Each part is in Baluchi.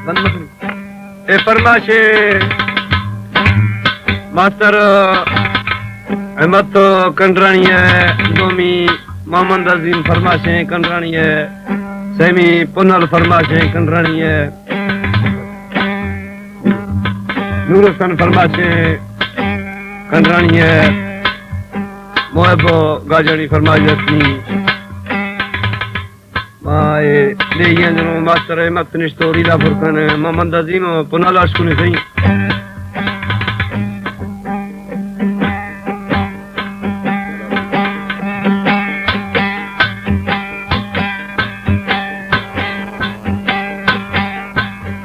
اے فرمائش ماسٹر احمد کنڈرانی ءِ، دومی محمد عظیم فرمائش کنڈرانی ءِ، سیمی پنل فرمائش کنڈرانی ءِ، نور حسن فرمائش کنڈرانی ءِ، محب گاجانی فرمائش اتنی۔ ما اے لیہیاں جنوں ماسٹر احمد نشتو ریلا فرقان، محمد عظیم پنالاش کنے سہی۔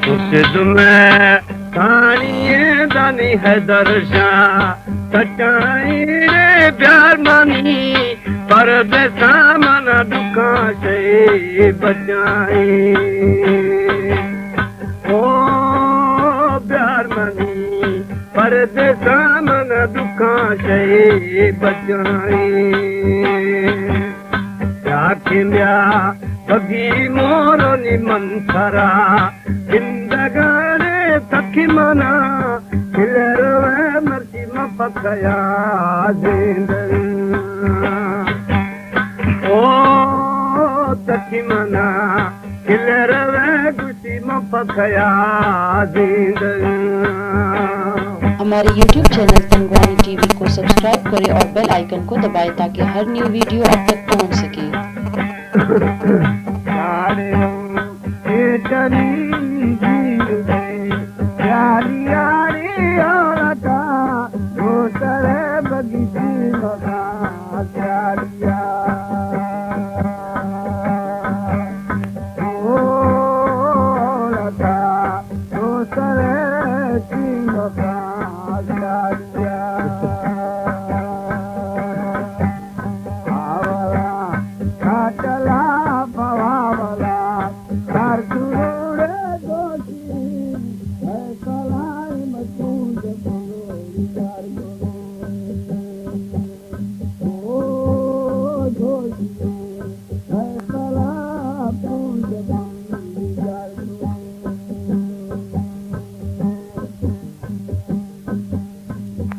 مرشد میں ثانی دانی حیدر شاہ، کٹائیں رے بیار منی، پردیساں من دکھاں سے بچائیں۔ او بیار منی، پردیساں من دکھاں سے بچائیں۔ یا کہ میا بگی مورانی من ترا، زندگانے تکی منا، دل روے مرچی مپکیا زندگی۔ او تکی منا، دل روے گوشی مپکیا زندگی۔ ہمارے یوٹیوب چینل تنگوانی ٹی وی کو سبسکرائب کریں اور بیل آئیکن کو دبائیں تاکہ ہر نیو ویڈیو آپ تک پہنچ سکے۔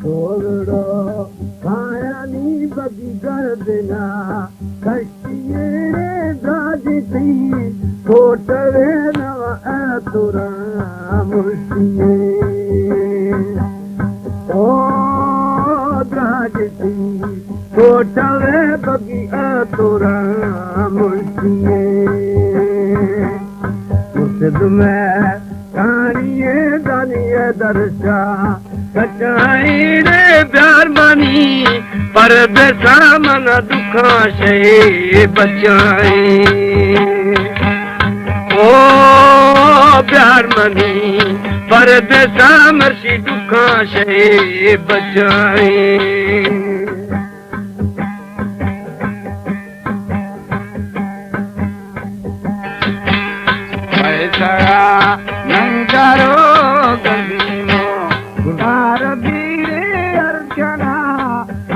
ٹولڑو کایانی بگی گردنا، کشتی راجی تی کوٹرے نو اتورا مرشیے۔ او دراجی تی کوٹرے بگی اتورا مرشیے۔ مرشد میں کانی دانی درشا، کچائیں رے بیار منی، پردیساں من دکھاں شے بچائیں۔ او بیار منی، پردیساں مرشی دکھاں شے بچائیں۔ پیسرا ننگارو گلیمو، گار بیرے ارچنا،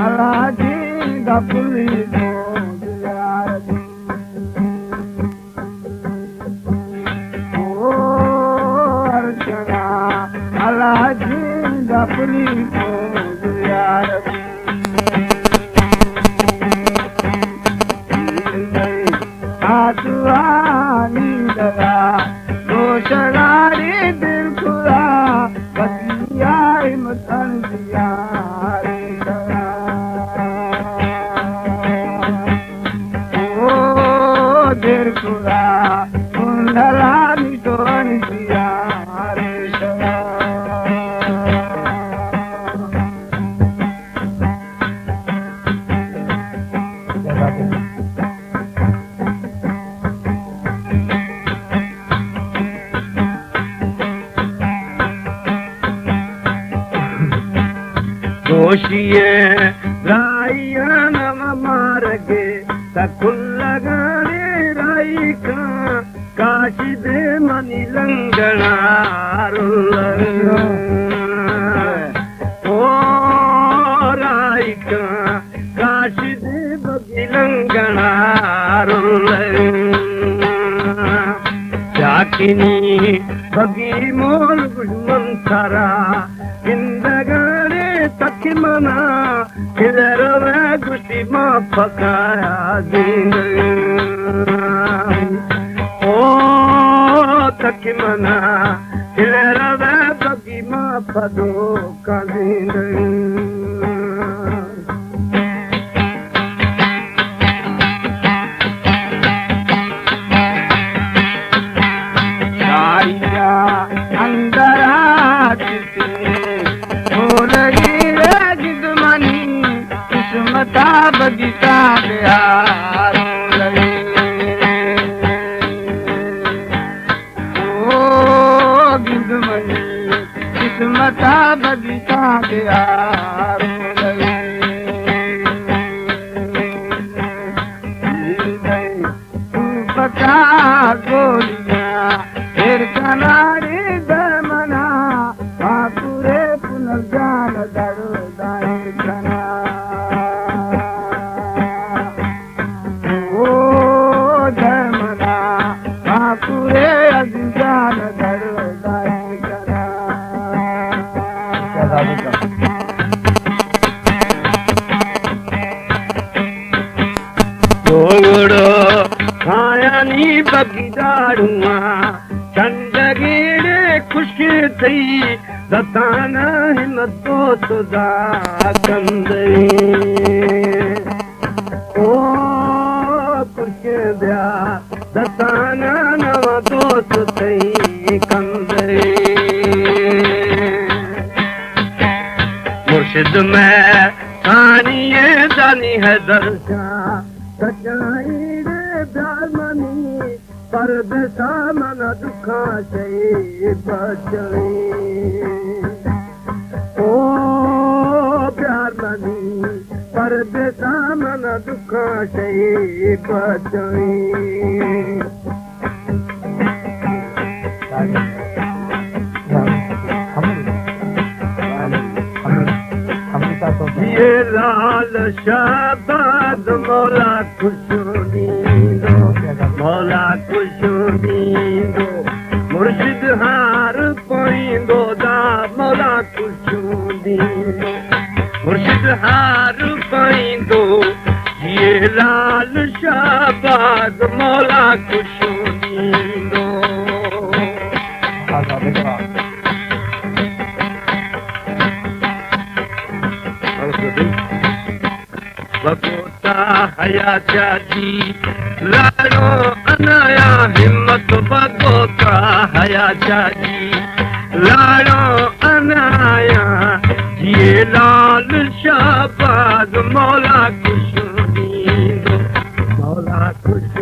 الاجی دپلیمو، یار او ارچنا، الاجی دپلیمو، یار آسوانی دلا، دوشگاری دل خدا، بسیار متن دیاری دلا۔ او دل خدا، کنڈلانی تو انتیاری دلا۔ دوشی ءَ درائیان مارگے، تکلگانے رائی کان، کاشی دے منی لنگڑا رولگ۔ او رائی کان، کاشی دے بگی لنگڑا رولگ۔ چاک کنی بگی مول گوش من ترا، گندگانے تک منا، کلروے گوشی ما پکایا زندگی۔ او تک منا، کلروے بگی ما پدو کزیندن۔ داریا اندرا کسی، بولگی رگد منی، قسمتا بگیتا بیار لگی۔ او گند منی، قسمتا بدیتا دیار لگے۔ تو پتا گولیاں، ایر کناری دمنا، آ پورے پنر جان دڑ دائر کنا۔ او دمنا، آ پورے عزیزان دڑ دائیں کرا۔ دوڑو کایانی بگی داڑواں، چنڈگیڑے خوش تئی، دتانا ہمت تو سدا کندئی۔ او کش بیا دتانا نوا دوست تئی کندے۔ مرشد میں ثانی دانی حیدر شاہ، سچائی رے بیار منی، پردیسا من دکھاں چئی بچئی۔ او بیار منی، پردیسا من دکھاں چئی بچئی۔ یہ لال شہباز مولا کشو دیندو، مولا کشو دیندو، مرشد ہار پوئیندو دا مولا کشو دیندو، مرشد ہار پوئیندو، یہ لال شہباز مولا کشو دیندو۔ بگوتا حیا چاچی لاڑو انایا ہمت، بگوتا حیا چاچی لاڑو انایا، جیے لال شہباز مولا کشو دیندو، مولا کشو